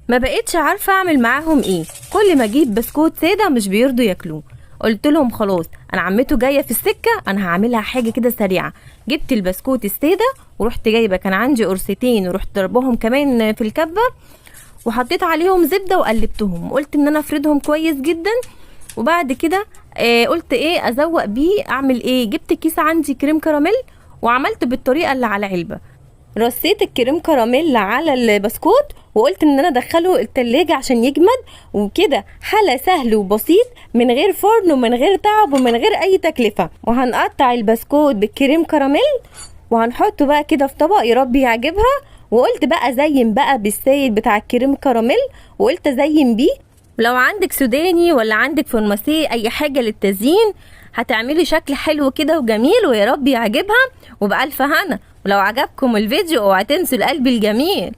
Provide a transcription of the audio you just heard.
ما بقتش عارفه اعمل معاهم ايه، كل ما اجيب بسكوت ساده مش بيرضوا ياكلوه. قلت لهم خلاص انا عمته جاية في السكة، انا هعملها حاجة كده سريعة. جبت البسكوت السادة ورحت جايبه، كان عندي قرصتين ورحت ضربهم كمان في الكبه وحطيت عليهم زبدة وقلبتهم، قلت ان انا افردهم كويس جدا. وبعد كده قلت ايه ازوق بيه، اعمل ايه، جبت كيس عندي كريم كراميل وعملت بالطريقة اللي على علبة، رصيت الكريم كراميل على البسكوت وقلت ان انا ادخله التلاجة عشان يجمد. وكده حلا سهل وبسيط من غير فرن ومن غير تعب ومن غير اي تكلفة. وهنقطع البسكوت بالكريم كراميل وهنحطه بقى كده في طبق يا رب يعجبها. وقلت بقى زين بقى بالسايل بتاع الكريم كراميل، وقلت ازين بيه. لو عندك سوداني ولا عندك فرماسيه اي حاجة للتزيين هتعملي شكل حلو كده وجميل، ويا رب يعجبها وبألف هنا. ولو عجبكم الفيديو اوعوا تنسوا القلب الجميل.